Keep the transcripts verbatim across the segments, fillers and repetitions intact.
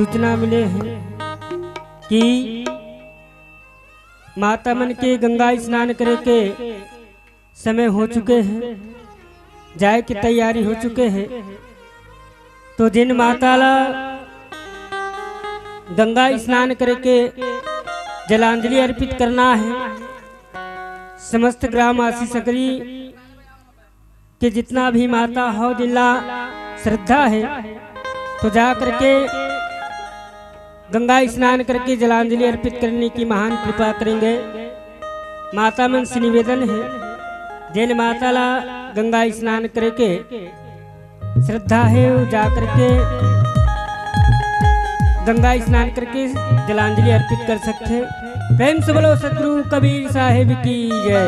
सूचना मिले हे कि माता मन के गंगा स्नान करे के समय हो चुके हे, जाए के तैयारी हो चुके हे। तो जिन माता ला गंगा स्नान करे के जलांजलि अर्पित करना हे, समस्त ग्रामवासी सकरी के जितना भी माता हो, जिन ला श्रद्धा हे, तो जा करके गंगा स्नान करके जलांजलि अर्पित करने की महान कृपा करेंगे। माता मन से निवेदन हे, जिन माता ला गंगा स्नान करे के श्रद्धा हे, वो जा करके गंगा स्नान करके जलांजलि अर्पित कर सकथे। प्रेम से बोलो सतगुरु कबीर साहेब की जय।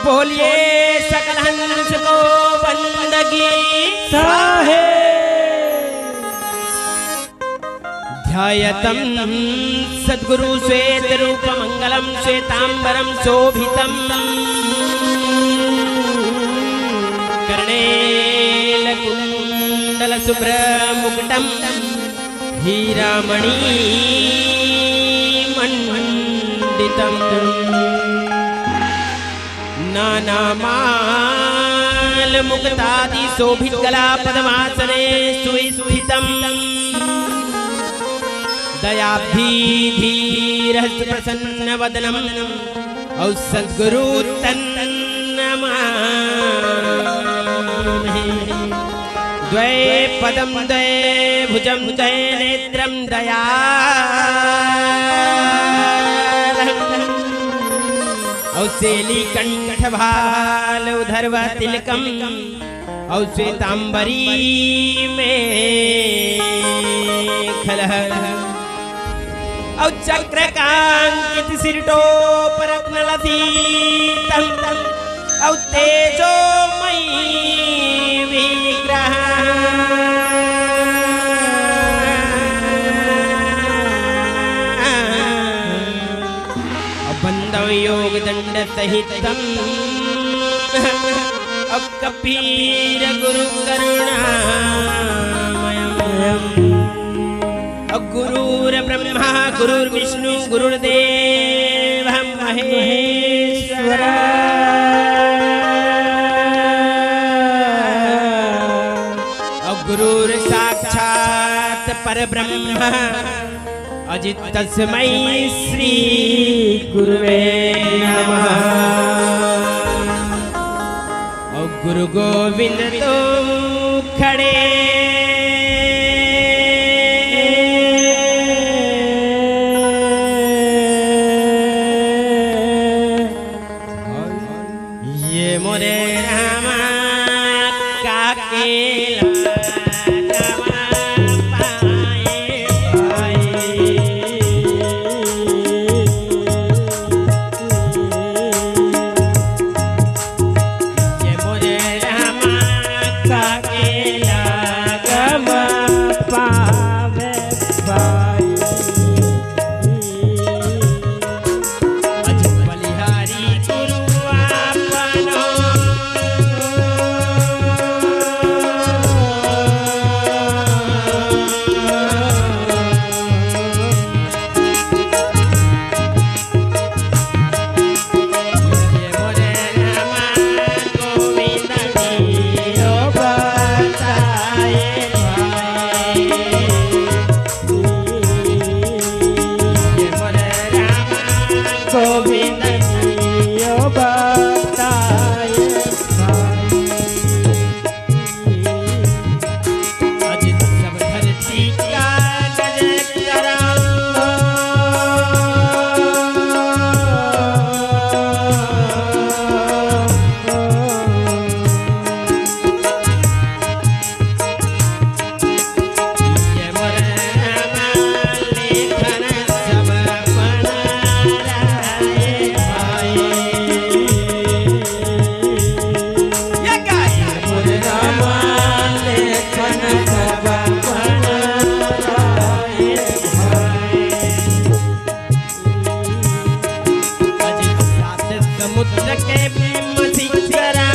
बोलिए सकल हंस को बंदगी साहे। ध्यायतं सद्गुरु श्वेत रूप मंगलम श्वेतांबरम शोभितम। कर्णेल कुंडल सुभ्र मुकुटम हीरामणि मंडितम। नानामाल मुक्तादि शोभित गला पद्मासने सुस्थितम। दयाब्धि धीर प्रसन्न वदनम। अउ सद्गुरु तन नमामि। द्वै पदं द्वै भुजं द्वै नेत्रं दयालम्। अउ सेली कंठ भाल उधर्व तिलकम। अउ श्वेतांबरी में खलह। अउ चक्रकांकित शिरटोप रत्नलसीतम। अउ तेजोमयी विग्रह। अउ बंदव योग दंड सहितम। अउ कबीर गुरु करुणामयम। अउ गुरुर ब्रह्मा गुरुर विष्णु गुरुर देव महेश्वर। अउ गुरुर साक्षात पर ब्रह्म अजित तस्मै श्री गुरुवे नमः। अउ गुरु गोविंद तो खड़े। ये मोरे रामा का समुद्र के मसीकरा।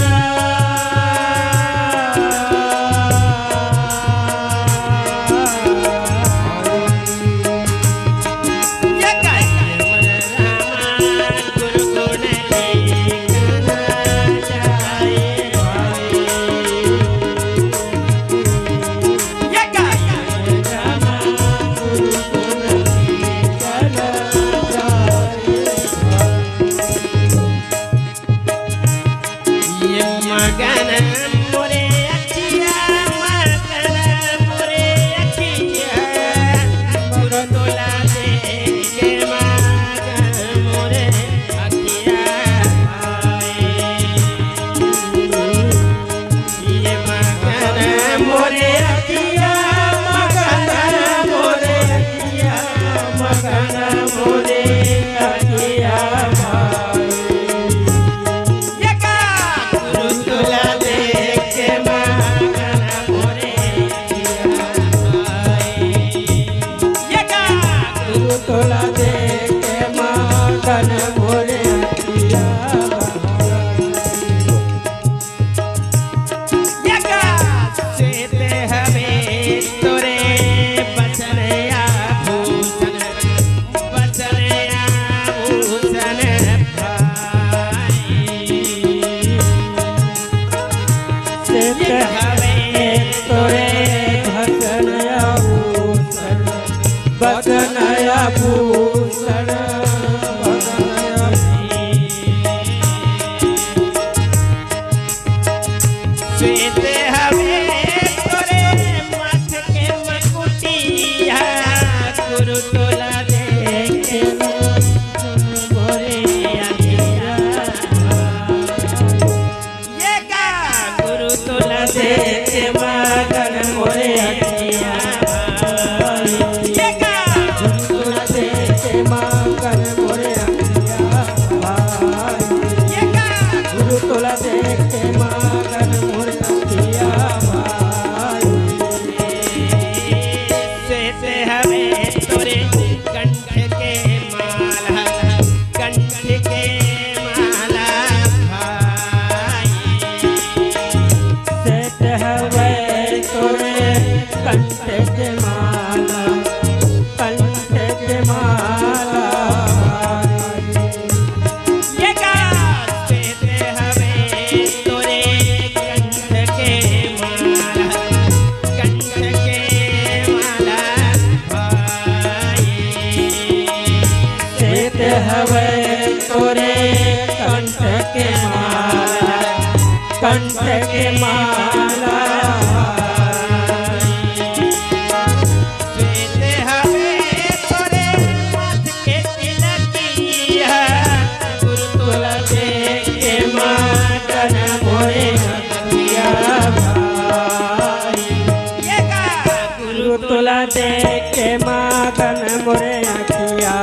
गुरु तोला देख के मगन मोरे अँखिया,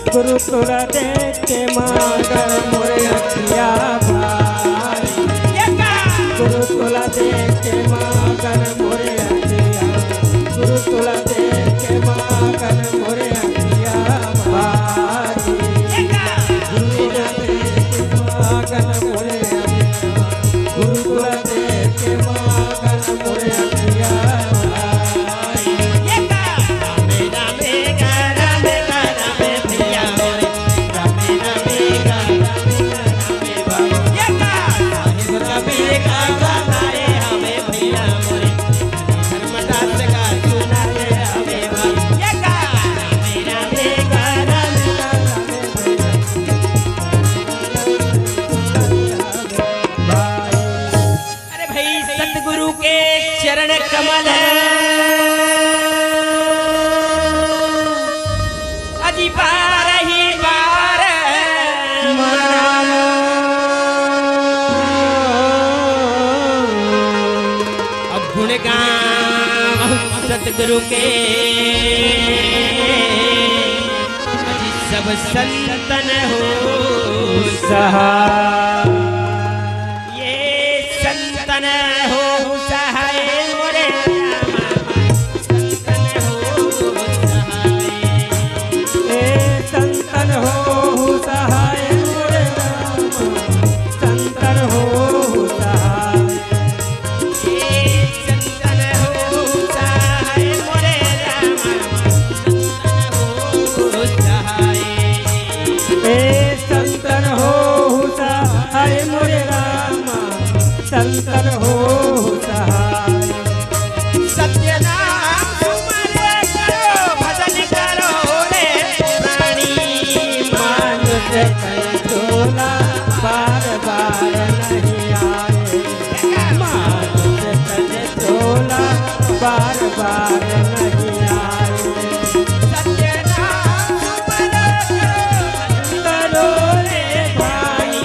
गुरु तोला देख के मगन मोरे अँखिया भाई। गुरु तोला देख के मगन मोरे अँखिया, गुरु तोला देख के मगन मोरे अँखिया भाई। गुरु तोला देख के मगन मोरे अँखिया, गुरु तोला देख के मगन मोरे अँखिया भाई। अरे भाई, सतगुरु के चरण कमल अजी बार ही बार मनाओ। अब गुण गाओ सतगुरु के, अजी सब संतन हो सहाय। ये संतन हो सहाय मोरे रामा, संतन हो सहाय। ए संतन हो सहाय मोरे रामा, संतन हो सहाय। ए संतन हो सहाय मोरे रामा, संतन हो सहाय। ए संतन हो सहाय मोरे रामा, संतन हो सहाय। सत्यनाम सुमर करो, भजन करो रे प्राणी। मानुष तन चोला बार बार नहीं आए। मानुष तन चोला बार बार नहीं आए। सत्यनाम सुमर करो, करो रे भाई।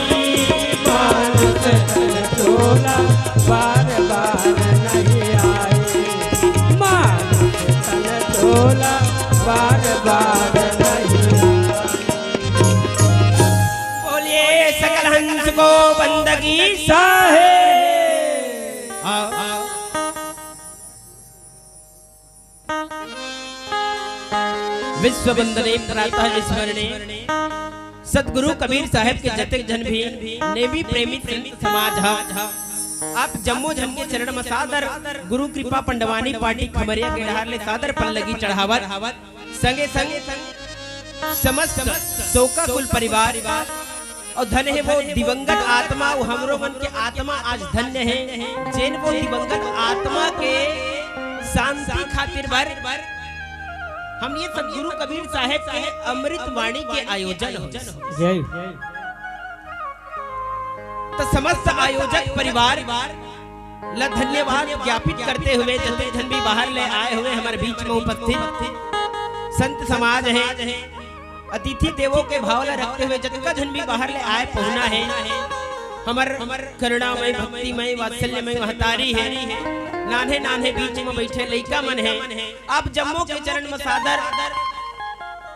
मानुष तन चोला बार बार नहीं आए। मानुष तन चोला बार बार नहीं आए। बोलिए सकल हंस को बंदगी साहेब। विश्व वंदने प्रातः स्मरणे सतगुरु कबीर साहेब के जतेक झन भी नेवी प्रेमी संत समाज ह, आप जम्मो झन के चरण म सादर गुरु कृपा पंडवानी पार्टी खमरिया के डहार ले सादर पल्लगी चढ़ावत, संगे संग समस्त शोकाकुल परिवार अउ धन हे वो दिवंगत आत्मा, वो हमरो मन के आत्मा आज धन्य हे, जेन वो दिवंगत आत्मा के शांति खातिर बर हम ये सतगुरु कबीर साहेब के अमृत वाणी के आयोजन हो। जय। तो समस्त आयोजक परिवार ला धन्यवाद ज्ञापित करते हुए जते झन भी बाहर ले आए हुए हमारे बीच में उपस्थित संत समाज हे, अतिथि देवो के भाव ला रखते हुए जतका झन भी बाहर ले आए पहुना हे, हमर करुणामय, भक्तिमय, वात्सल्यमय महतारी हे, नान्हे नान्हे बीच में बैठे लइका मन हे, आप जम्मो के चरण में सादर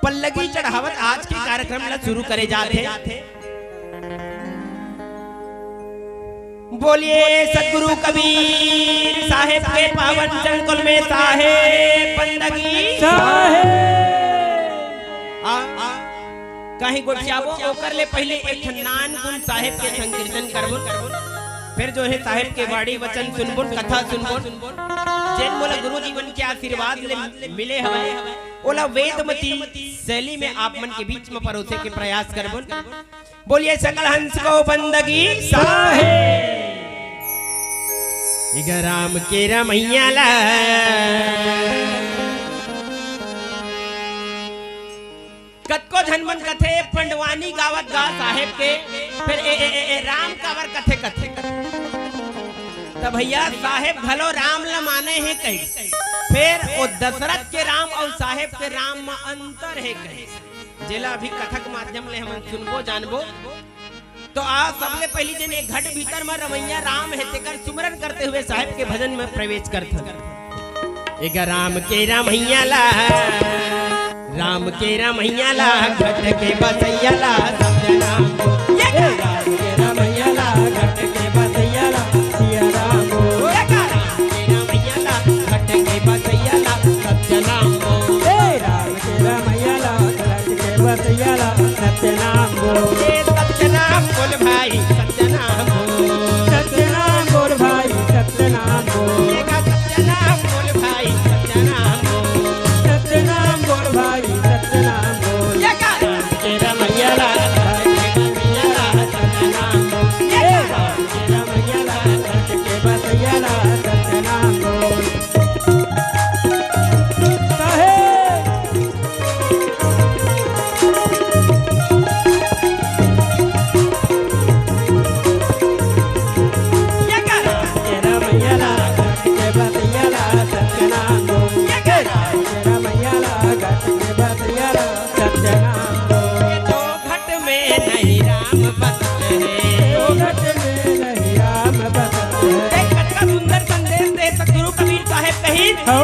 पल्लगी चढ़ावत आज के कार्यक्रम ला शुरू करे जात हे। बोलिए सतगुरु कबीर साहेब के पावन संकुल में साहेब बंदगी साहेब। आ, आ, कहीं गोठियाबो, ओकर ले पहले एक ठन नानकुन साहेब के संकीर्तन करबो, फिर जो है साहेब के वाणी वचन सुनबो, कथा सुनबो, जेन मोला गुरु जीवन के आशीर्वाद ले मिले हवय, ओला वेदमती शैली में आप मन के बीच में परोसे के प्रयास करबो। बोलिए सकल हंस को बंदगी साहेब। इगा राम के रमैया ला। कतको झन मन कथे पंडवानी गावत गा साहेब के, फिर ए, ए, ए, ए राम काबर कथे कथे। त भैया साहेब घलो राम ल माने हे कही, फिर ओ दशरथ के राम अउ साहेब के राम म अंतर हे कही। जेला अभी कथा के माध्यम ले हमन सुनबो जानबो। तो आज सबले पहली जेन एक घट भीतर म रमैया राम हे तेकर सुमरन करते हुए साहेब के भजन में प्रवेश करथन। एक राम के रमैया ला, राम के रमैया ला, घट के बसैया ला सत्यनाम बोल। ये का? राम के रमैया ला, घट के बसैया ला सिया राम बोल। ये का? राम के रमैया ला, घट के बसैया ला सत्यनाम बोल। ए राम के रमैया ला, घट के बसैया ला सत्यनाम बोल। ए सत्यनाम बोल भाई, सत्यनाम बोल। सत्यनाम बोल भाई, सत्यनाम बोल। देखा सत्यनाम बोल भाई, सत्यनाम बोल। सत्यनाम बोल भाई, सत्यनाम बोल। ये का? राम के रमैया ला, राम के रमैया ला, सत्यनाम बोल। ये का? राम के रमैया ला, राम के बसैया ला, सत्यनाम बोल। काहे? ये का? राम के रमैया ला, राम के बसैया ला, सत्यनाम बोल। ये का? राम के रमैया ला, राम के बसैया ला, सत्यनाम बोल। दो घट में नहीं राम बसत है। दो घट में नहीं राम बसत है। देख, कतका सुंदर संदेश दे सतगुरु कबीर साहेब कहिस। हौ।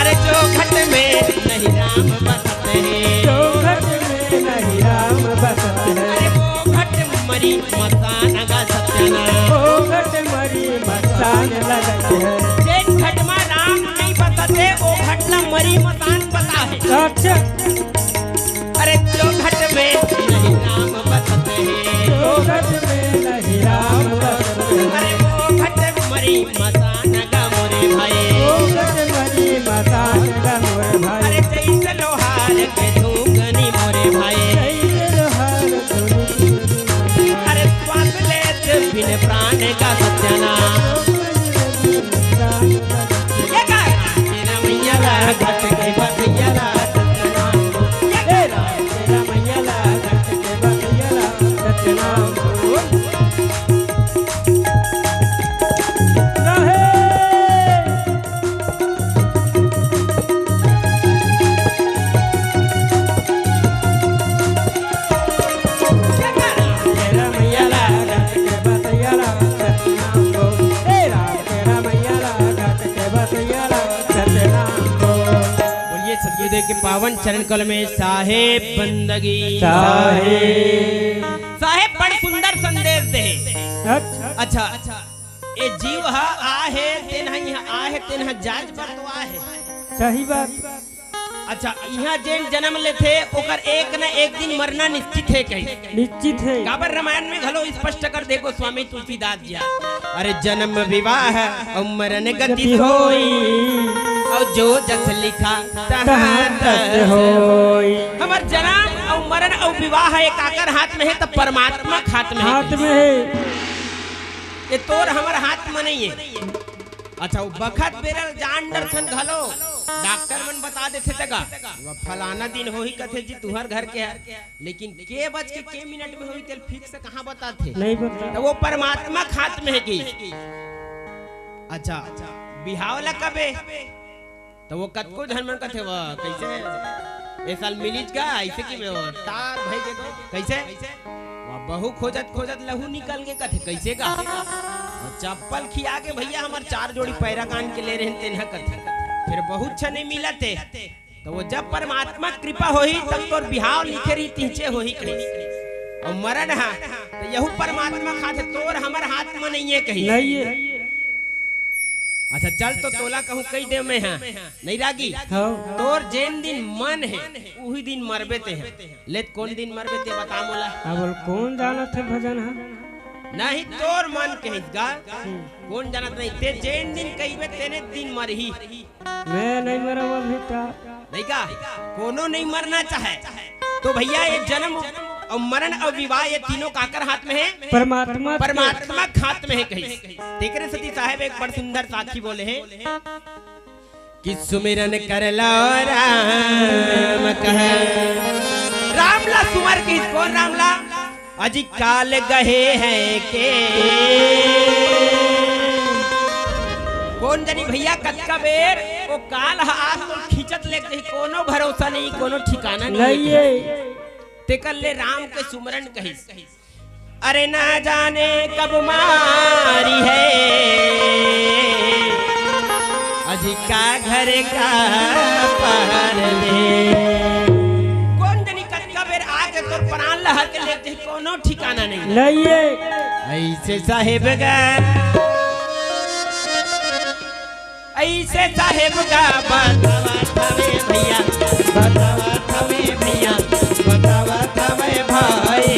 अरे जो घट में नहीं राम बसत है। जो घट में नहीं राम बसत है। अरे वो घट मरी मसान गा सत्यनाम। वो घट मरी मसान लगत है। जेन घट में राम नहीं बसत है, वो घट ला मरी मसान बता है। अच्छा। अरे जो घट में नहीं राम बसत है। जो घट में नहीं राम बसत है। अरे वो घट मरी मसान गा मोरे भाई। वो घट मरी मसान गा मोरे भाई। अरे जैसे लोहार के धूकनी मोरे भाई। जैसे लोहार के धूकनी। अरे श्वास लेत बिन प्राण गा सत्यनाम। ये का? तेरा मैया ला घट के बसैया ला सत्यनाम। ये का? तेरा मैया ला घट के बसैया ला सत्यनाम। बोलिए सतगुरुदेव के पावन चरण कल में साहेब बंदगी। साहेब। साहेब बड़ सुंदर संदेश दे। अच्छा। अच्छा, ये जीव ह आहे, तेन ह इहाँ आहे, तेन ह जाज बर तो आहे। सही बात। अच्छा, इहाँ जेन जन्म लेथे, ओकर एक न एक दिन मरना निश्चित हे कही। निश्चित हे। काबर रामायण में घलो स्पष्ट कर दे गोस्वामी तुलसीदास जी ह। अरे जन्म विवाह अउ मरण गति होई, अउ जो जस लिखा तहाँ तस होई। हमर जन्म अउ मरण अउ विवाह ए काकर हाथ में हे? त परमात्मा के हाथ में हे। हाथ में हे। ये तोर हमर हाथ में नहीं हे। अच्छा, वो बखत बेरा ल जान डरथन घलो, डॉक्टर मन बता देथे तगा, वो फलाना दिन होही कथे जी तुहर घर के हर, लेकिन के बज के के मिनट में होही तेल फिक्स कहाँ बताथे? नहीं बता। त वो परमात्मा के हाथ में हे कि। अच्छा, बिहाव ला कबे? त वो कतको झन मन कथे, "वाह, कइसे ए साल मिलिच गा, अइसे कि वो तार भई के तो, कइसे? वाह, बहू खोजत खोजत लहू निकल गे," कथे, "कइसे गा?" वो चप्पल खिया के भइया हमर चार जोड़ी पैरा कान के ले रहेन तेन ह कथे, "फेर बहू अच्छा नहीं मिलत हे।" त वो जब परमात्मा कृपा होही, तब तोर बिहाव लिखे रही, तिहचे होही कही। अउ मरण ह, त यहू परमात्मा के हाथ हे, तोर हमर हाथ म नइये कही। नइये। अच्छा, चल तो तोला कहूँ कही देव मैं ह, नहीं रागी? हव। तोर जेन दिन मन हे, उही दिन मरबे ते ह। ले त कोन दिन मरबे ते बता मोला। अब बोल, कोन जानत हे भजन ह? नहीं, तोर मन कहिस गा। हम्म। कोन जानत नहीं, ते जेन दिन कहिबे, तेने दिन मरही। मैं नहीं मरव अभी तक। नहीं का? कोनो नहीं मरना चाहे। तो भइया, ये जन्म अउ मरण अउ विवाह, ये तीनों काकर हाथ में हे? परमात्मा के। परमात्मा के हाथ में हे कही। तेकरे सती साहेब एक बड़ सुंदर साखी बोले हे कि सुमिरन कर लो राम कह। राम ला सुमर कही, कोन राम ला? अजी काल गहे हैं के। कोन जनी भइया कतका बेर वो काल ह आस तो खींचत लेग जाही, कोनो भरोसा नहीं, कोनो ठिकाना नहीं। नहीं हे। तेकर ले राम के सुमरन कहिस। अरे ना जाने कब मारी है। अधिका घर का परदेस। कोन जनी कतका बेर आके तोर प्राण ला हर के लेगही, कोनो ठिकाना नहीं। नहीं है। अइसे साहेब गा, अइसे साहेब गा बतावत हवे भइया, बतावत हवे भइया, बतावत हवे भाई।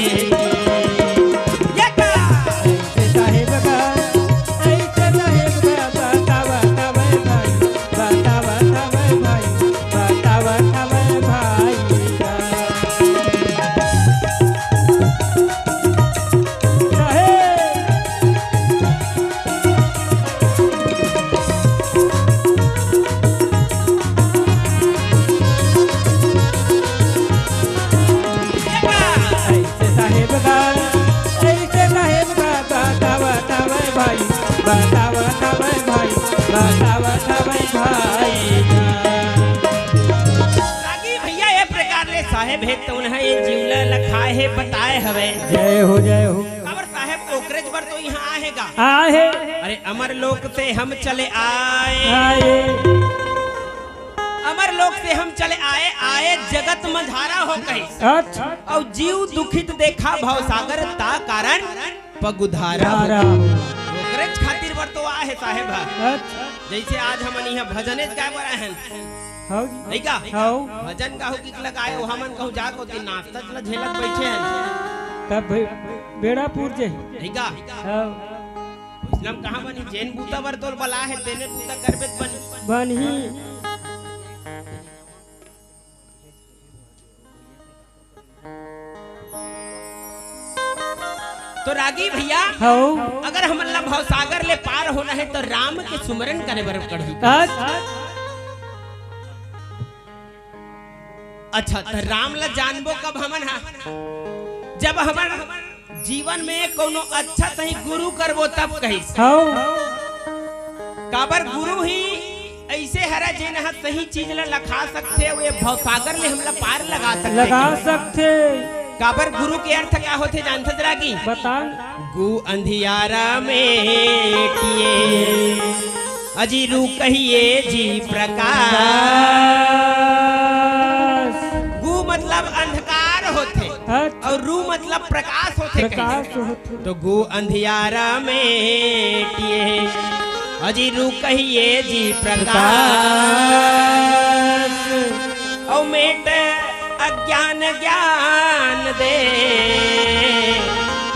ये का? अइसे साहेब गा, अइसे साहेब गा बतावत हवे भाई, बतावत हवे भाई, बतावत हवे भाई। रागी भइया, ए प्रकार ले साहेब हे, तउन ह ए जीव ल लखाए हे, बताए हवय। जय हो, जय हो। काबर साहेब, ओकरेच बर तो इहाँ आए हे गा। आए हे। अरे, अमर लोक से हम चले आए। आए। अमर लोक से हम चले आए, आए जगत मझारा हो कहिस। अच्छा। अउ जीव दुखित देखा भवसागर ता कारण पगुधारा हो। धारा। ओकरेच खातिर बर तो आए हे साहेब ह। अच्छा। जइसे आज हमन इहाँ भजनेच गाए बर आए हन। हव जी। नहीं का? हव। भजन गाहू किक लगाए, ओहा मन कहूँ जाके ओती नाचत ल झेलत बइठे हन। तब भे-, बेड़ा पूर जाही। नहीं का? हव। वइसने म कहाँ बनही, जेन बूता बर तोला बलाए हे, तेने बूता करबे त बनही। बनही। तो रागी भइया, हव। अगर हमन ला भवसागर ले पार होना हे, तो राम के सुमरन करे बर पड़ही। अच्छा। अच्छा, त राम ला जानबो कब हमन हा? जब हमन जीवन में कोनो अच्छा सही गुरु करबो तब कहिस। हव। काबर गुरु ही अइसे हरय जेन ह सही चीज ला लखा सकथे, अउ ए भवसागर ले हमला पार लगा सकथे। लगा सकथे। काबर गुरु के अर्थ का होथे जानथस रागी? बता। गु अंधियारा मेटिए, अजी रू कहिए जी प्रकाश। गु मतलब अंधकार होथे। अच्छा। अउ रू मतलब प्रकाश होथे कहिस। प्रकाश होथे। तो गु अंधियारा मेटिए, अजी रू कहिए जी प्रकाश। प्रकाश। अउ मेट अज्ञान ज्ञान दे,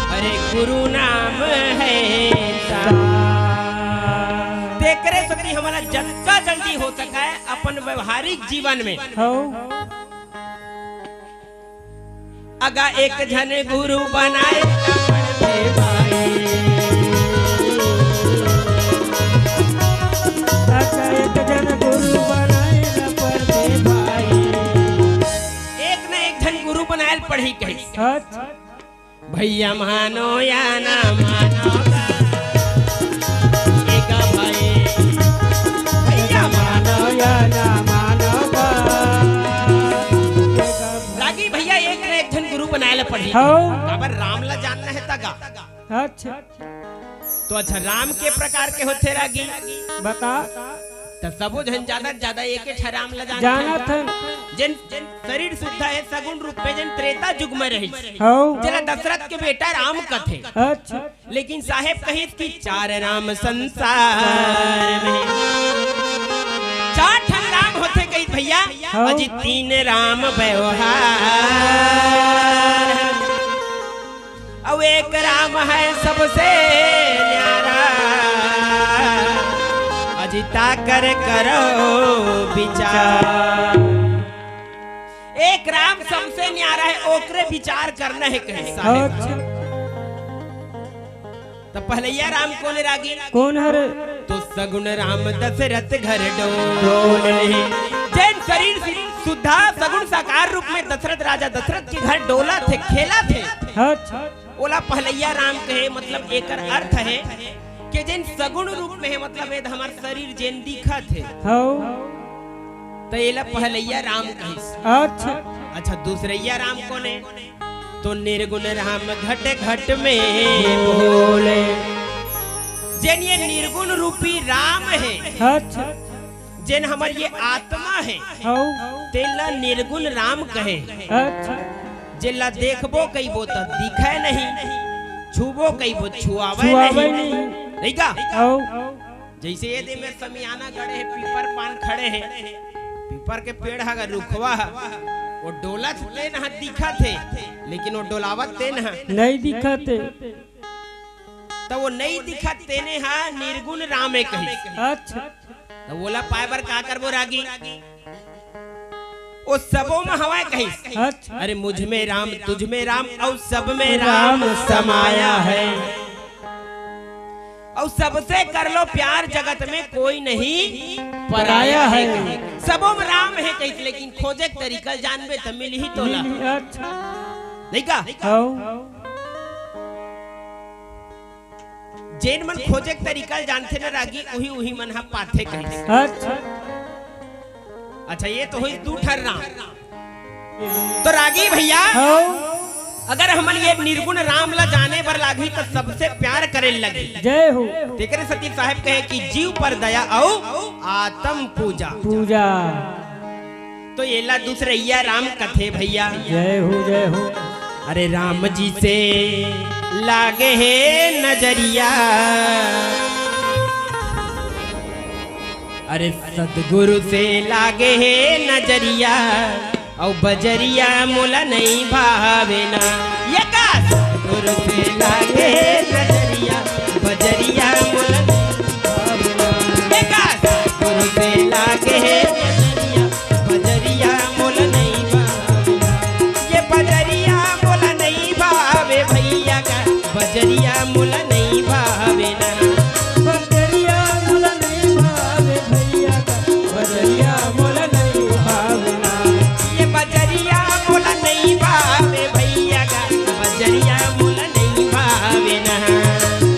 अरे गुरु नाम है सार। तेकरे सेती हमन ला जतका जल्दी हो सकय अपन व्यवहारिक जीवन में हव। अगा एक झन गुरु बनाए ला पड़थे भाई। अगा एक झन गुरु बनाए ला पड़थे भाई। एक न एक झन गुरु बनाए ल पड़ही कहिस। अच्छा। भइया मानो या ना मानो गा। ए गा भाई। भइया मानो या ना मानो गा। रागी भइया, एक न एक झन गुरु बनाए ल पड़ही। हव। काबर राम ला जानना हे त गा। अच्छा। तो अच्छा, राम के प्रकार के होथे रागी? बता। त सबो झन जादा ले जादा एके ठा राम ला जानथन। जानथन। जेन, जेन शरीर सुद्धा हे, सगुण रूप में जेन त्रेता युग में रहिस। हव। जेला दशरथ के बेटा राम कथे। अच्छा। लेकिन साहेब कहिस कि चार राम संसार में। चार ठन राम होथे कहिस भइया। हव। अजी तीन राम व्यवहार। अउ एक राम है सबसे न्यारा, अजी ताकर करो विचार। एक राम सबसे न्यारा है, ओकरे विचार करना हे कहिस साहेब। अच्छा। त पहलइया राम कोन हे रागी? कोन हरे? तो सगुण राम दशरथ घर डोले। जेन शरीर सुद्धा सगुण साकार रूप में दशरथ राजा दशरथ के घर डोलत हे, खेलत हे। अच्छा। ओला पहलइया राम कहे, मतलब एकर अर्थ हे कि जेन सगुण रूप में हे, मतलब ए हमर शरीर जेन दिखत हे। हव। त एला पहलइया राम कहिस। अच्छा। अच्छा, दूसरइया राम कोन हे? तो निर्गुण राम घट घट में बोले। जेन ये निर्गुण रूपी राम हे। अच्छा। जेन हमर ये आत्मा हे, हौ। तेला निर्गुण राम कहे। अच्छा। जेला देखबो कहिबो त दिखय नहीं, छूबो कहिबो छुआवय छुआवय नहीं। नहीं। नहीं का? हौ। जइसे ये दे में समियाना गड़े हे, पीपर पान खड़े हे, पीपर के पेड़ ह, रुखवा ह, वो डोलत तेन ह दिखत हे, लेकिन वो डोलावत तेन ह नहीं दिखत हे। त वो नहीं दिखत तेने ह निर्गुण राम हे कहिस। अच्छा। त वोला पाए बर का करबो रागी? वो सबो म हवय कहिस। अच्छा। अरे मुझ में राम, तुझ में राम, अउ सब में राम समाया है। अउ सबसे कर लो प्यार, जगत में कोई नहीं पराया है। सबो में राम हे कहिस, लेकिन खोजे के तरीका जानबे त मिलही तोला। मिलही, अच्छा। नहीं का? हौ। जेन मन खोजे के तरीका ल जानथे न रागी, उही, उही मन ह पाथे कहिस। अच्छा। अच्छा, ये तो होइस दू ठन राम। तो रागी भैया, हौ। अगर हमन ये निर्गुण राम ला जाने बर लागही, त सबसे प्यार करे ल लगही। जय हो। तेकरे सेती साहेब कहे कि जीव पर दया अउ आत्म पूजा। पूजा। तो एला दूसरइया राम कथे भैया। जय हो, जय हो। अरे राम जी से लागे हे नजरिया, अरे सतगुरु से लागे हे नजरिया, अउ बजरिया मोला नहीं भावे ना। ये का? सतगुरु से लागे हे नजरिया, बजरिया मोला नहीं भावे ना। ये का? सतगुरु से लागे हे नजरिया, बजरिया मोला नहीं भावे ना। ये बजरिया मोला नहीं भावे भैया का, बजरिया मोला नहीं भावे ना। बजरिया मोला नहीं भावे भैया का, बजरिया मोला नहीं भावे ना। ये बजरिया मोला नहीं भावे भैया का, बजरिया मोला नहीं भावे ना।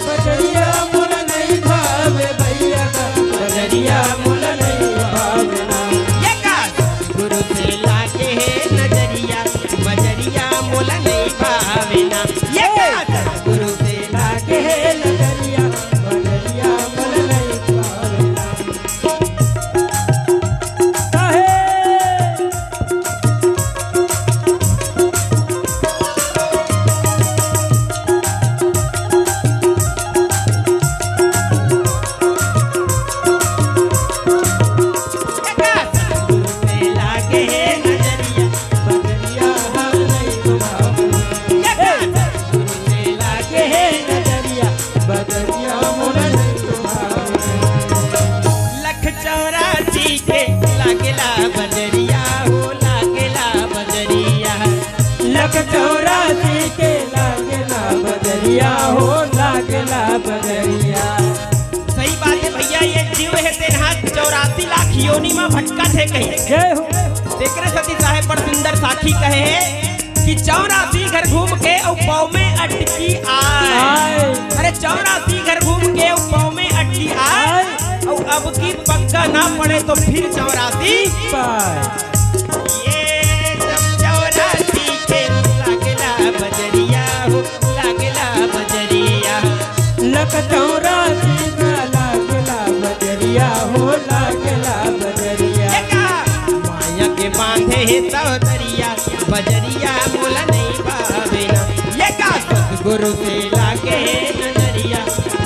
बजरिया मोला नहीं भावे भैया का, बजरिया मोला नहीं भावे ना। ये का? सतगुरु से लागे हे नजरिया, बजरिया मोला नहीं भावे ना। ये का? सतगुरु से लागे हे नजरिया, बजरिया मोला नहीं भावे ना। काहे? लख चौरासी के लागेला बजरिया हो, लागेला बजरिया। लख चौरासी के लागेला बजरिया हो, लागेला बजरिया। सही बात हे भैया, ये जीव हे तेन ह चौरासी लाख योनि म भटकत हे कहिस। जय हो। तेकरे सेती साहेब बड़ सुंदर साखी कहे हे कि चौरासी घर घूम के अउ पाँव में अटकी आय। आय। अरे चौरासी घर घूम के अउ पाँव में अटकी आय। आय। अउ अब की पक्का ना पड़े तो फिर चौरासी पाय। ये सब चौरासी के लागेला बजरिया हो, लागेला बजरिया। लख चौरासी का लागेला बजरिया हो, लागेला बजरिया। माया के बांधे हे सौतरिया, बजरिया मोला नहीं भावे ना। ये का? सतगुरु से लागे हे नजरिया,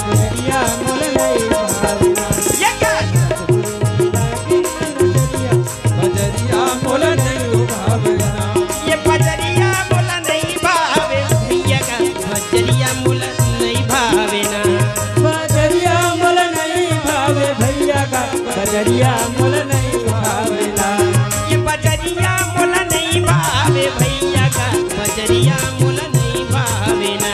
बजरिया मोला नहीं भावे ना। ये का? सतगुरु से लागे हे नजरिया, बजरिया मोला नहीं भावे ना। ये बजरिया मोला नहीं भावे भैया का, बजरिया मोला नहीं भावे ना। बजरिया मोला नहीं भावे भैया का, बजरिया मोला नहीं भावे ना। ये बजरिया मोला नहीं भावे भैया का, बजरिया मोला नहीं भावे ना।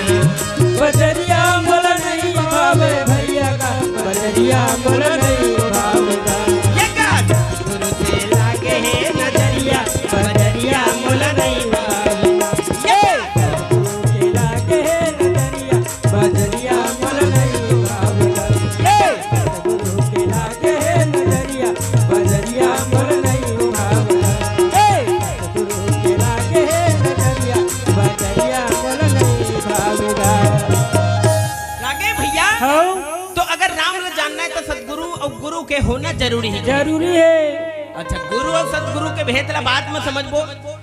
बजरिया मोला नहीं भावे भैया का, बजरिया मोला नहीं भावे ना। ये का? सतगुरु से लागे हे नजरिया, बजरिया मोला नहीं भावे ना। ये सतगुरु से लागे हे नजरिया, बजरिया मोला नहीं भावे ना। ये सतगुरु से लागे हे नजरिया, बजरिया मोला नहीं भावे ना। ये सतगुरु से लागे हे नजरिया, बजरिया मोला नहीं भावे ना। लागे भैया? हाँ। तो अगर राम ल जानना हे त सतगुरु अउ होना जरूरी हे। जरूरी हे। अच्छा, गुरु अउ सतगुरु के भेद ला बाद में समझबो,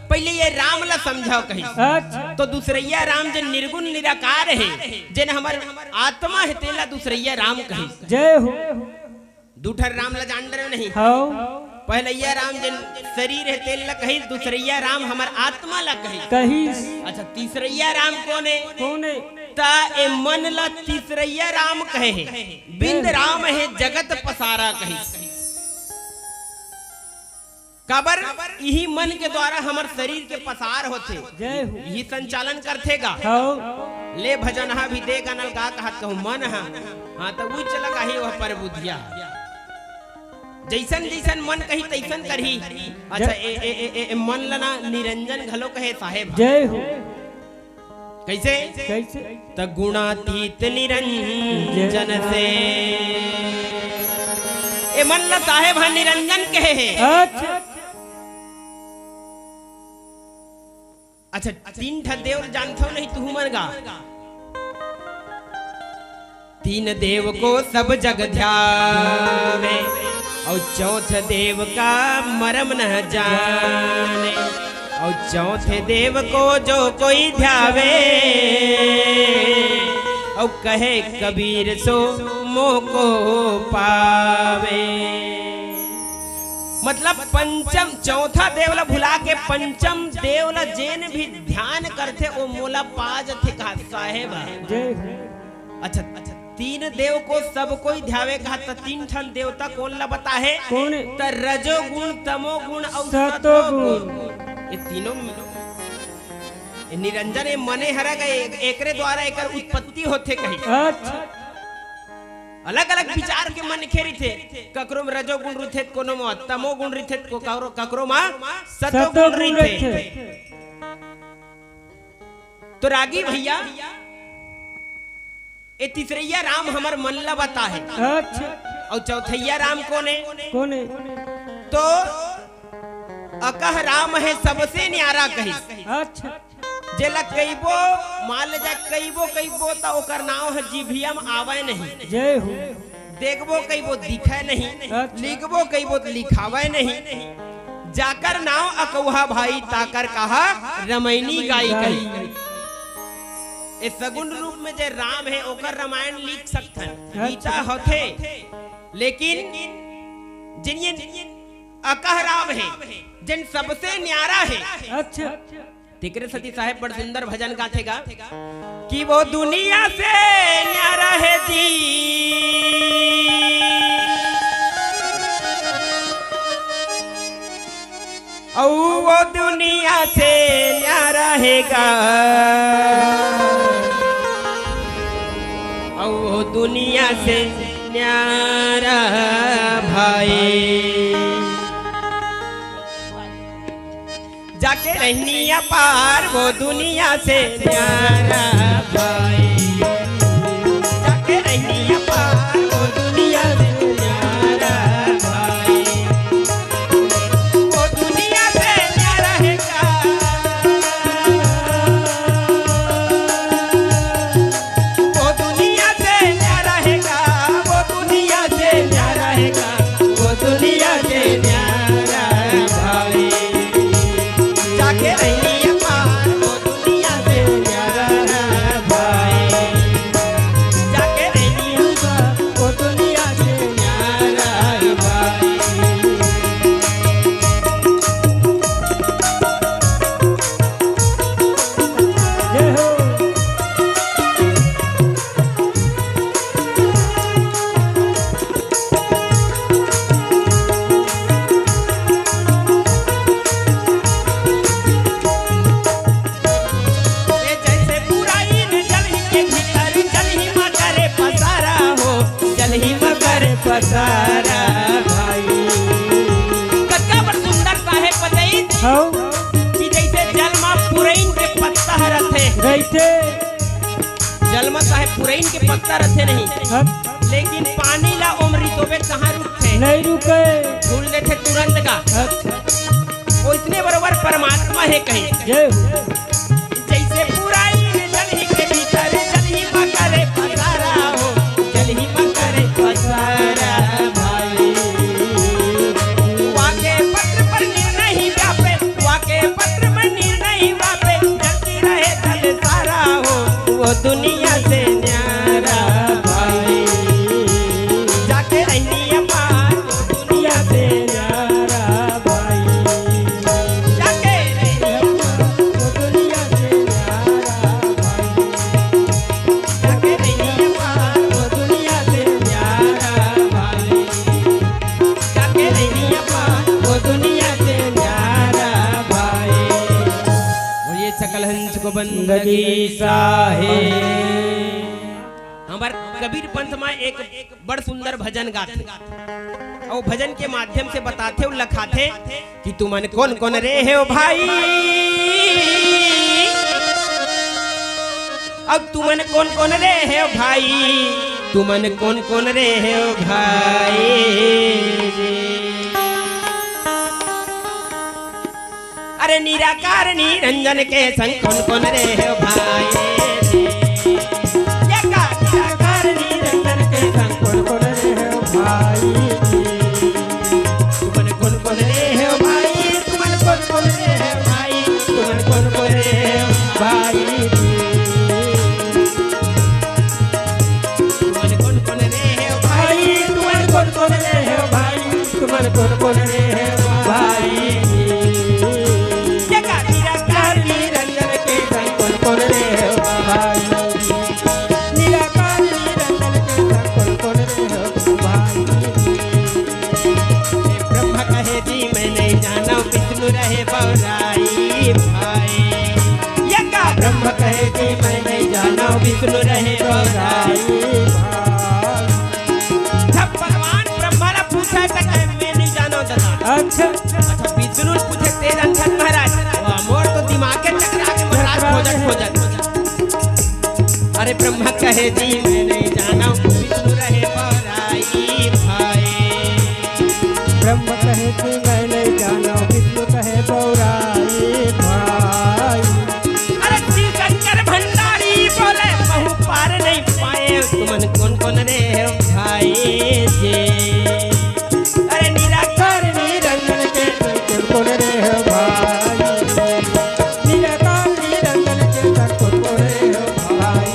पहले ये राम ला समझाव कहिस। अच्छा। तो दूसरइया राम जे निर्गुण निराकार हे, जेन हमर आत्मा हे, तेला दूसरइया राम कहिस। जय हो। दू ठन राम ला जान डरे नहीं। हव। पहलइया राम जेन शरीर हे, तेला कहिस, दूसरइया राम हमर आत्मा ला कहिस। कहिस। अच्छा, तीसरइया राम कोन हे? कोन हे? त ए मन ला तीसरइया राम कहे हे। बिंद राम हे जगत पसारा कहिस। काबर? इही मन के द्वारा हमर शरीर के पसार होथे। जय हो। इही संचालन करथे गा। हव। ले भजन हा भी दे गनल गा कहत कहूँ मन हा। हाँ, त उच्च लगाही वह पर बुधिया। जइसन जइसन मन कही तइसन करही। अच्छा, ए, ए, ए, ए, ए मन ला ना निरंजन घलो कहे साहेब। जय हो। कइसे? कइसे? त गुणातीत निरंजन से। ए मन ला साहेब हा निरंजन कहे हे। अच्छा। अच्छा, तीन ठा देव जानथव नहीं तुहू मन गा? तीन देव को सब जग ध्यावे, अउ चौथ देव का मरम न जाने। अउ चौथे देव को जो कोई ध्यावे, अउ कहे कबीर सो मोको पावे। मतलब पंचम, चौथा देव ला भुला के पंचम देव ला जेन भी ध्यान करथे, ओ मोला पा जथे कहा साहेब। जय हो। अच्छा, तीन देव को सब कोई ध्यावे कहा, त तीन ठन देवता कोन ला बताहे? कोन? त रजोगुण, तमोगुण अउ सतोगुण। सतोगुण। ये तीनों, ये निरंजन, ये मने हरय गा, एकरे द्वारा एकर उत्पत्ति होथे कही। अच्छा। अलग-अलग विचार के मनखे रहिथे, ककरो म रजोगुण रहिथे, कोनो म तमोगुण रहिथे, को-, ककरो, ककरो म सतोगुण सतोगुण रहिथे। रहिथे। तो रागी भैया, ए तीसरइया राम हमर मन ला बताहे। अच्छा। अउ चौथइया राम कोन हे? कोन हे? तो अकह राम हे सबसे न्यारा कहिस। अच्छा। जेला कहिबो, मान ले जा कहिबो, कहिबो त ओकर नाव ह जीभिया म आवय नहीं। जय हो। देखबो कहिबो दिखय नहीं, अच्छा। लिखबो कहिबो त लिखावय नहीं। जाकर नाव अकौहा भाई ताकर कहा रमैनी गाई गाई। कही। ए सगुण रूप में जे राम हे ओकर रामायण लिख सकथन, अच्छा। गीता होथे, लेकिन जिन ये अकह राम हे, जिन सबसे न्यारा हे, अच्छा। तेकरे सती साहेब बड़ सुंदर भजन गाथे गा कि वो दुनिया से न्यारा हे जी, अऊ वो दुनिया से न्यारा हे गा, अऊ वो दुनिया से न्यारा भाई। जाके रहनी अपार वो दुनिया से न्यारा भाई। जाके रहनी अपार वो दुनिया से न्यारा भाई। वो दुनिया से न्यारा हे का? वो दुनिया से न्यारा हे का? वो दुनिया से न्यारा हे का? वो दुनिया से न्यारा भाई। जाके रहनी अपार वो दुनिया से न्यारा भाई। जाके रहनी अपार वो दुनिया से न्यारा भाई। जय हो। ए जैसे पुराइन जलही के भीतर, जलही मा करे पसारा हो, जलही मा करे पसारा भाई। कतका बड़ सुंदर साहेब बताई हौ। कि जैसे जल मा पुरइन के पत्ता ह रथे। रहिथे। जल मा चाहे पुरइन के पत्ता रथे नहीं, हाँ। लेकिन पानी ला ओम रितोबे कहाँ रुकथे? नहीं रुके। फूल देथे तुरंत का। हाँ। ओइसने बरोबर परमात्मा हे कहीं। जय हो। जैसे पुरइन जलही के भीतर, जलही मा करे पसारा हो, जलही मा करे पसारा भाई। बंदगी साहे। हमर कबीर पंथ म एक बड़ सुंदर भजन गाथे, अउ भजन के माध्यम से बताथे अउ लखाथे कि तुमन कोन कोन रे हे भाई, अब तुमन कोन कोन रे हे भाई, तुमन कोन कोन रे हे भाई। अरे निराकार निरंजन के संग कोन कोन रे हे भाई। ये का निराकार निरंजन के संग कोन कोन रे हे भाई। तुमन कोन कोन रे हे भाई, तुमन कोन कोन रे हे भाई, तुमन कोन कोन रे हे भाई। तुमन कोन कोन रे हे भाई, तुमन कोन कोन रे हे भाई, तुमन कोन कोन रे हे भाई। देखा निराकार निरंजन के संग कोन कोन रे हे भाई। निराकार निरंजन के संग कोन कोन रे हे भाई। ब्रह्मा कहे जी मैं नहीं जाना, विष्णु रहे बौराई भाई। ये का ब्रह्मा कहे जी मैं नहीं जाना, विष्णु रहे बौराई भाई। जब भगवान ब्रह्मा ला पूछे त कहे मैं नहीं जाना दादा। अच्छा। अच्छा, विष्णु पूछे ते जानथस महाराज? वाह, मोर तो दिमाग के चकरा के महाराज खोजत खोजत। अरे ब्रह्मा कहे जी मैं नहीं जाना, विष्णु रहे बौराई भाई। ब्रह्म कहे कि मैं नहीं जाना, विष्णु कहे बौराई भाई। अरे शिव शंकर भंडारी बोले, कहूँ पार नहीं पाए, तुमन कोन कोन रे भाई जे। अरे निराकार निरंजन के कोन कोन रे भाई। निराकार निरंजन के कोन कोन रे भाई।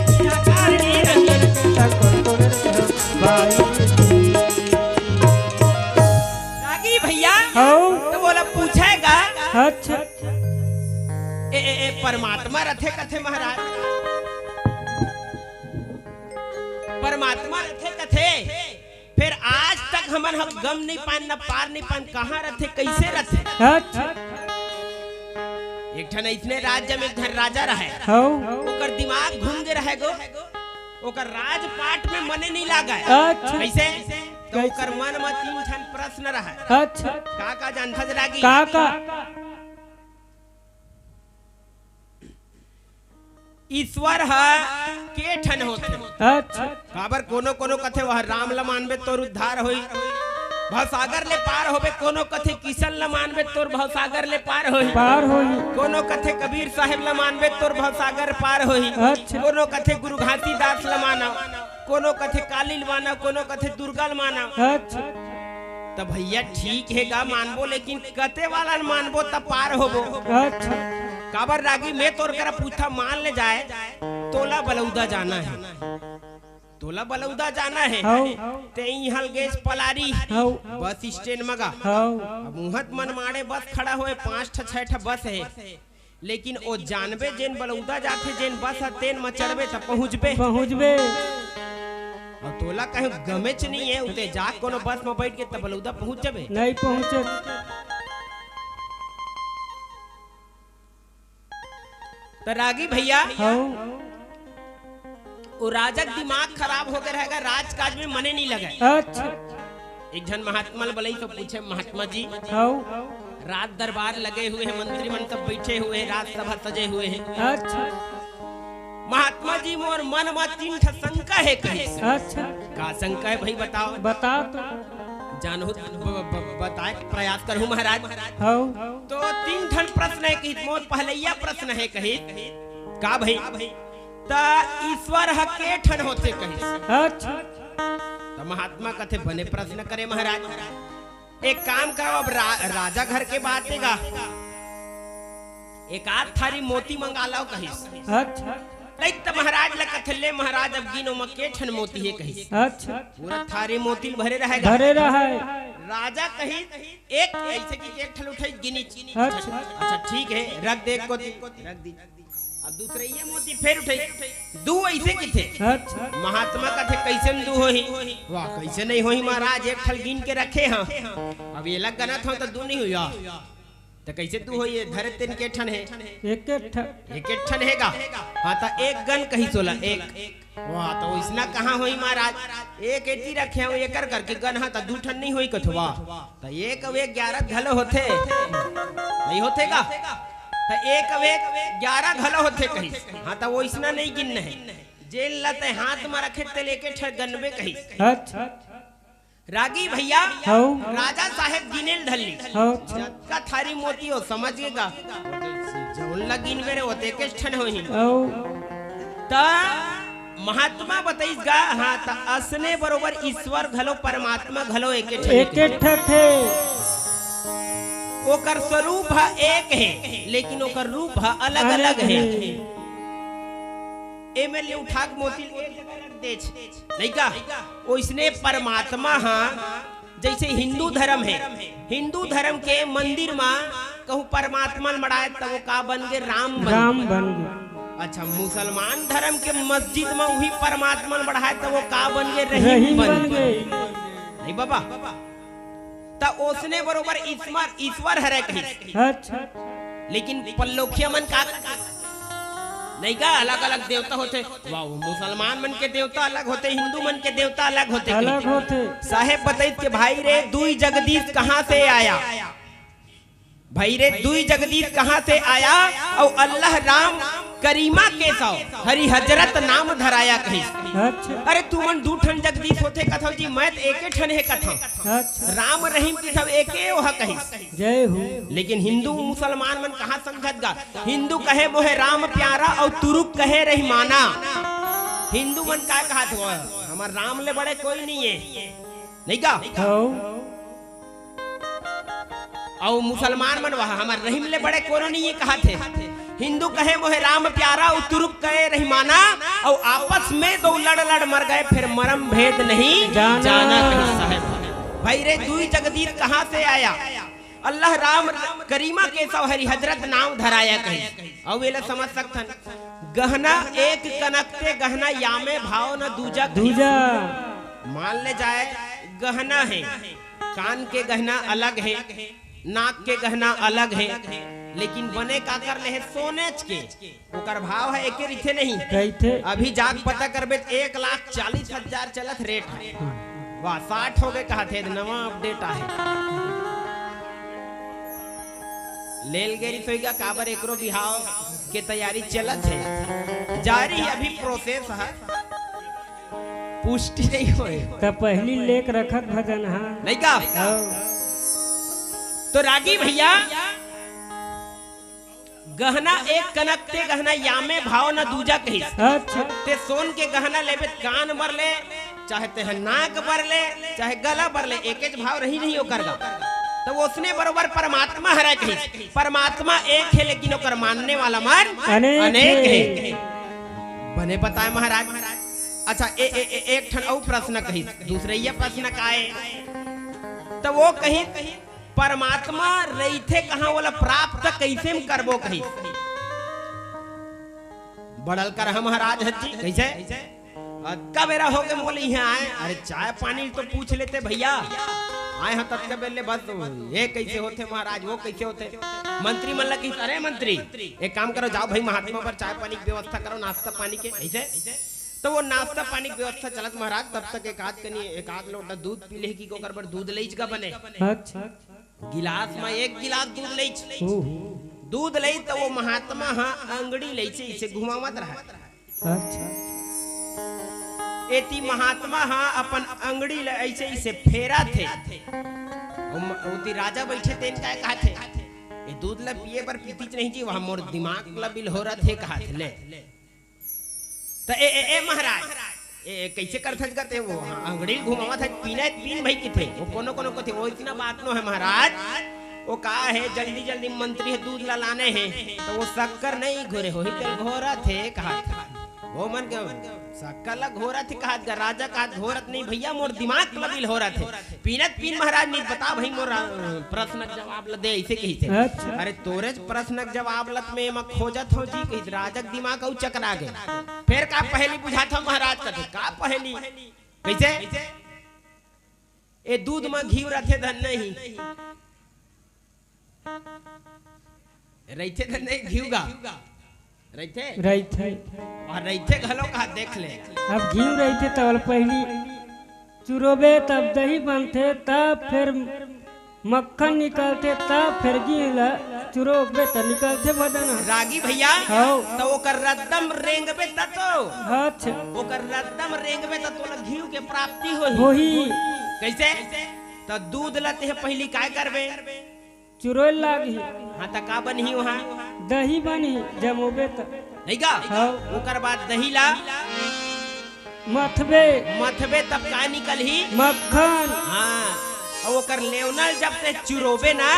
निराकार निरंजन के कोन कोन रे भाई। रागी भैया, हौ। तो बोला पूछेगा। अच्छा। ए, ए, ए, परमात्मा रथे कथे महाराज, परमात्मा रथे कथे, फिर आज तक हमन ह गम नहीं पान, न पार नहीं पान, कहाँ रथे, कैसे रथे? अच्छा। एक ठन अइसने राज्य में एक ठन राजा रहे, हौ। ओकर दिमाग घूम गे रहे गो, ओकर राजपाट में मने नहीं लागे। अच्छा। कैसे? तो कैसे? ओकर मन में तीन ठन प्रश्न रहे। अच्छा। का का जानथस रागी? का का? ईश्वर ह के ठन होथे? अच्छा। काबर कोनो कोनो कथे वह राम ल मानबे तोर उद्धार होई, भवसागर ले पार होबे, कोनो कथे किशन ल मानबे तोर भवसागर ले पार होई, पार होई। कोनो कथे कबीर साहेब ल मानबे तोर भवसागर पार होई। अच्छा। कोनो कथे गुरु घासीदास ल मानव, कोनो कथे काली ल मानव, कोनो कथे दुर्गा ल मानव। अच्छा। त भैया ठीक हे गा मानबो, लेकिन कते वाला ल मानबो त पार होबो। अच्छा। काबर रागी मैं तोर करा पूछा मान ले जाए, तोला बलौदा जाना हे, तोला बलौदा जाना हे। हौ। ते इहाँ ले गेस पलारी, हौ। बस स्टैंड म गा। हौ। अब उहाँ त मनमाड़े बस खड़ा होए, पाँच ठा छह ठा बस हे, लेकिन ओ जानबे जेन बलौदा जाथे, जेन बस ह तेन म चढ़बे त पहुँचबे। पहुँचबे। अउ तोला कहीं गमेच नहीं हे, उते जा कोनो बस म बैठ के त बलौदा पहुँच जाबे। नहीं पहुँचत। त रागी भैया, हौ। ओ राजा के दिमाग खराब हो गे रहे गा, राजकाज में मने नहीं लगे। अच्छा। एक झन महात्मा ल बलई तो पूछे, महात्मा जी, हौ। राज दरबार लगे हुए हे, मंत्री मन सब बैठे हुए हे, राजसभा सजे हुए हे। अच्छा। महात्मा जी, मोर मन म तीन ठा शंका हे कहिस। अच्छा। का शंका हे भाई, बताव? बता तो। जानहू त ब-, ब-, बताए के प्रयास करहूँ महाराज। हौ। तो तीन ठन प्रश्न हे कहिस, मोर पहलैया प्रश्न हे कहिस। का भाई? त ईश्वर ह के ठन होथे कहिस। अच्छा। त महात्मा कथे, बने प्रश्न करे महाराज। एक काम करव, अब रा-, राजा घर के बात हे गा, एक आध थारी मोती मंगा लव कहिस। अच्छा। नहीं त महाराज ल कथे, ले महाराज, अब गिन ओमा के ठन मोती हे कहिस। अच्छा। पूरा थारी मोती ल भरे रहे गा। भरे रहे। राजा कहिस एक, अइसे कि एक ठन उठाई गिनिस। अच्छा। अच्छा ठीक हे, रख दे एक कोती, रख दी। अब दूसरे ये मोती फेर उठाई, दू अइसे किथे। अच्छा। महात्मा कथे, कइसे में दू होही? वाह, कइसे नहीं होही महाराज, एक ठन ल गिन के रखे हँव। अब ये ल गनत हँव त दू नहीं होही। कइसे दू होही? धरे तेन के ठन हे? एक एक ठन। एक एक ठन हे गा। हाँ, त एक गन कहिस ओला, एक। वाह, त ओइसना कहाँ होही महाराज? एक एती रखे हँव, एकर करके गन हा, त दू ठन नइ होही कथों। वाह, त एक अउ एक ग्यारह घलो होथे, नइ होथे गा? त एक अउ एक ग्यारह घलो होथे कहिस। हाँ, त ओइसना नइ गिनना हे। जेन ल तैं हाथ म रखे तेला एके ठन गनबे कहिस। अच्छा। रागी भइया, हौ। राजा साहेब गिने ल धर लिस। हौ। जतका थारी मोती हो, समझ गे गा। जउन ल गिनबे रे, ओतेकेच ठन होही। हौ। त महात्मा बतइस गा, हाँ, त असने बरोबर ईश्वर घलो, परमात्मा घलो एके ठन एके ठन हे। ओकर स्वरूप ह एक हे, लेकिन ओकर रूप ह अलग-अलग हे। एमे ले उठा के मोती ल एक जगह रख देच। नइ गा? ओइसने परमात्मा ह, जइसे हिंदू धरम हे, हिंदू धरम के मंदिर म कहूँ परमात्मा ल मढ़ाय, त वो का बन गे? राम बन गे। राम बन गे। अच्छा, मुसलमान धरम के मस्जिद म उही परमात्मा ल मढ़ाय, त वो का बन गे? रहीम रहीम बन बन गे। गे। नइ बाबा? त ओसने बरोबर ईश्वर, ईश्वर हरे कहिस। अच्छा। लेकिन पल्लोखिया मन का नइ गा, अलग-अलग देवता होथे। वाह, मुसलमान मन के देवता अलग होथे, हिंदू मन के देवता अलग होथे। अलग होथे। साहेब बतइस के भाई रे, दुई जगदीश कहाँ से आया? भाई रे, दुई जगदीश कहाँ से आया? अउ अल्लाह राम करीमा केसव हरि हजरत नाम धराया कहिस। अच्छा। अरे तुमन दू ठन जगदीश होथे कथव जी, मैं त एके ठन हे कथव। अच्छा। राम रहीम कथव एके ओह कहिस। जय हो। लेकिन हिंदू मुसलमान मन कहाँ समझत गा? हिंदू कहे मोहे राम प्यारा अउ तुरुक कहे रहीमाना। हिंदू मन का कहत हो? हमर राम ले बड़े कोई नइ हे, नइ गा? हौ। अउ मुसलमान मन वह हमर रहीम ले बड़े कोनो नइ हे कहत हे। हिंदू कहे मोहे राम प्यारा, अउ तुरुक कहे रहीमाना, अउ आपस में दो लड़ लड़ मर गए, फिर मरम भेद नहीं जाना। जाना कहिस साहेब। भाई रे, दुई जगदीश कहाँ से आया? अल्लाह राम करीमा केसव हरि हजरत नाम धराया कहिस। अउ एला समझ सकथन, गहना एक कनक ते गहना यामे भाव न दूजा कहिस। दूजा। मान ले जाए गहना हे, कान के गहना अलग हे, नाक के गहना अलग हे, लेकिन बने काकर ले हे? सोनेच के। ओकर भाव ह एके रहिथे नहीं? रहिथे। अभी जाके पता करबे त एक लाख चालीस हजार चलत रेट हे। वाह, साठ हो गे कहत हे, नवा अपडेट आहे। लेल गे रिहिस होही गा, काबर एकरो बिहाव के तैयारी चलत हे, जारी हे, अभी प्रोसेस हे। पुष्टि नइ होय। त पहिली लेके रखत भजन हा। नइ गा? हौ। तो रागी भइया, गहना एक कनक ते गहना यामे भाव न दूजा कहिस। अच्छा। ते सोन के गहना लेबे त कान बर ले, चाहे ते ह नाक बर ले, चाहे गला बर ले, एकेच भाव रही नहीं ओकर गा। त ओसने बरोबर परमात्मा हरय कहिस। परमात्मा एक हे, लेकिन ओकर मानने वाला मन अनेक अनेक हे। हे। बने बताए महाराज। अच्छा, ए, ए, ए, एक ठन अउ प्रश्न कहिस, दूसरइया प्रश्न का ए? त वो कहिस, परमात्मा रहिथे कहाँ, ओला प्राप्त कइसे म करबो कहिस। बड़ल कर हम महाराज हज्जी, कइसे? अतका बेरा हो गे मोला इहाँ आए, अरे चाय पानी तो पूछ लेते भइया। आए हँव ततका बेर ले बस ये कइसे होथे महाराज, वो कइसे होथे। मंत्री मन ला कहिस, अरे मंत्री, एक काम करो, जाओ भाई महात्मा बर चाय पानी के व्यवस्था करो, नाश्ता पानी के, अइसे। त वो नाश्ता पानी के व्यवस्था चलत महाराज, तब तक एक आध कनी, एक आध लोटा दूध पी लेही कि ओकर बर दूध लइच गा बने। अच्छा। गिलास म एक गिलास दूध लइच। ओहो। दूध लइच त वो महात्मा ह अंगड़ी लइच अइसे घुमावत रहय। अच्छा। एती महात्मा ह अपन अंगड़ी ल अइसे अइसे फेरत हे। ओम-, ओती राजा बइठे तेन काय कहत हे, ए दूध ल पिए बर पीतीच नहीं जी, वहाँ मोर दिमाग ल बिलहोरत हे कहत हे, ले। त ए, ए, ए महाराज, ए, ए, कइसे करथस गा ते वो? हाँ, अंगड़ी ल घुमावत हे, पीना हे त पीन भई कथे। वो कोनो कोनो कथे, वो अइसना बात नो हे महाराज। वो का हे, जल्दी जल्दी मंत्री ह दूध ला लाने हे, त वो शक्कर नइ घोरे होही, तेल घोरत हे कहत। वो मन के शक्कर ला घोरत हे कहत गा, राजा कहत घोरत नहीं भइया, मोर दिमाग ला बिलहोरत हे। पीना हे त पीन महाराज, नहीं त बता भई मोर, अ, प्रश्न के जवाब ला दे, अइसे कहिथे। अच्छा। अरे तोरेच प्रश्न के जवाब ला त मैं एमा खोजत हँव जी, कहिस राजा के दिमाग अउ चकरा गे। फेर का पहेली बुझात हँव महाराज कथे, का पहेली? कइसे? ए दूध म घीव रथे धन नहीं। रहिथे त नहीं घीव गा? रहिथे? रहिथे। अउ रहिथे घलो का, देख ले। अब घीव रहिथे त ओला पहिली चुरोबे, तब दही बनथे, तब फेर मक्खन निकलथे, तब फेर घीव ला चुरोबे त निकलथे बदन ह। रागी भइया, हव। त ओकर रद्दम रेंगबे त तो। अच्छा। ओकर रद्दम रेंगबे त तोला घीव के प्राप्ति होही। होही। कइसे? त दूध ला तेह पहिली काय करबे? चुरोय लागही। हाँ, त का बनही उहाँ? दही बनही, जमोबे त। नहीं गा? हव। ओकर बाद दही ला मथबे। मथबे तब का निकलही? मक्खन। हाँ, अउ ओकर लेवना ल जब ते चुरोबे ना,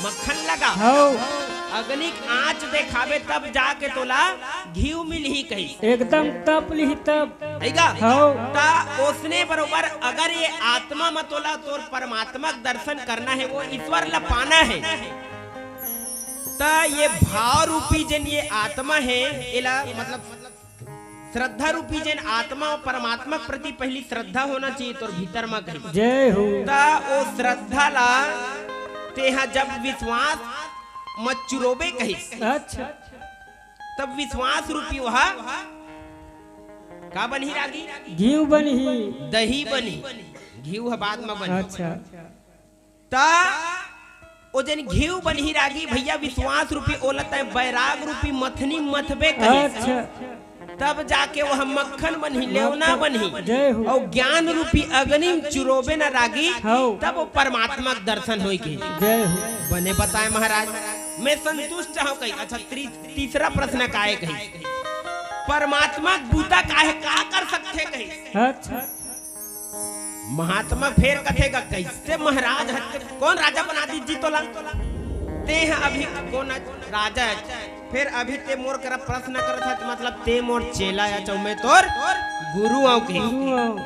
मक्खन लगा। हव। अग्नि के आँच देखाबे तब जाके तोला घीव मिलही कही। एकदम तप लिही तब। नहीं गा? हव। त ओसने बरोबर अगर ये आत्मा म तोला तोर परमात्मा के दर्शन करना हे, वो ईश्वर ला पाना हे, त ये भाव रूपी जेन ये आत्मा हे, एला मतलब श्रद्धा रूपी जेन आत्मा अउ परमात्मा के प्रति पहिली श्रद्धा होना चाहिए तोर भीतर म कही। जय हो। त ओ श्रद्धा ला तेहा जब विश्वास म चुरोबे कहिस, अच्छा। तब विश्वास रूपी ओहा का बनही रागी? घीव बनही। दही बनही, घीव ह बाद म बनही। अच्छा। त ओ जेन घीव बनही रागी भइया, विश्वास रूपी, ओला तैं बैराग रूपी मथनी मथबे कहिस। अच्छा। तब जाके ओह मक्खन बनही, लेवना बनही। जय हो। अउ ज्ञान रूपी अग्नि म चुरोबे न रागी, हव। तब ओ परमात्मा के दर्शन होई के। जय हो। बने बताए महाराज, मैं संतुष्ट हौं कही। अच्छा, त्री-, तीसरा प्रश्न काय कही? परमात्मा के बूता काहे, का कर सकथे कही? अच्छा। महात्मा फेर कथे गा, "कइसे महाराज हस, कोन राजा बना दीस जी तोला? तेह अभी कोन राजा हस, फेर अभी ते मोर करा प्रश्न करत हस, मतलब ते मोर चेला हस, अउ मैं तोर गुरु हौं के। गुरु हौं।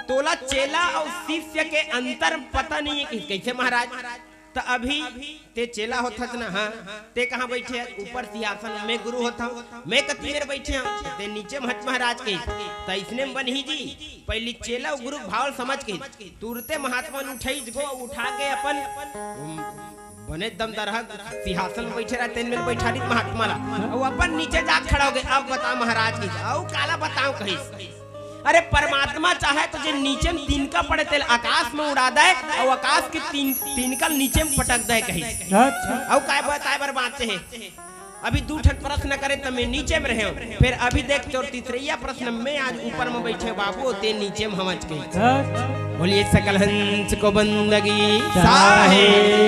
तोला चेला अउ शिष्य के अंतर पता नहीं हे कि कइसे महाराज?" त अभी ते चेला होथस ना, हाँ, ते कहाँ बइठे हस? ऊपर सिंहासन म, मैं गुरु होथौं, मैं कति मेर बइठे हौं, ते नीचे म हस महाराज कहिस। त अइसने म बनही जी, पहिली चेला अउ गुरु भाव ल समझ के, तुरते महात्मा ल उठाइस गो, उठा के अपन, उम, बने दमदरहा सिंहासन म बइठे रहय, तेन मेर बइठा दीस महात्मा ला, अउ अपन नीचे जा खड़ा होगे। अब बता महाराज कहिस, अउ काला बतावं कहिस। अरे परमात्मा चाहे त जे नीचे म तिनका पड़े तेला आकाश म उड़ा दय, अउ आकाश के तीन, तिनका ल नीचे म पटक दय कहिस। अच्छा। अउ काय बताए बर बांचे हे? अभी दू ठन प्रश्न करे त मैं नीचे म रहेंव, फेर अभी देख तोर तीसरइया प्रश्न म मैं आज ऊपर म बइठे हौं बाबू, ते नीचे म हवस कहिस। अच्छा। बोलिए सकल हंस को बंदगी साहे।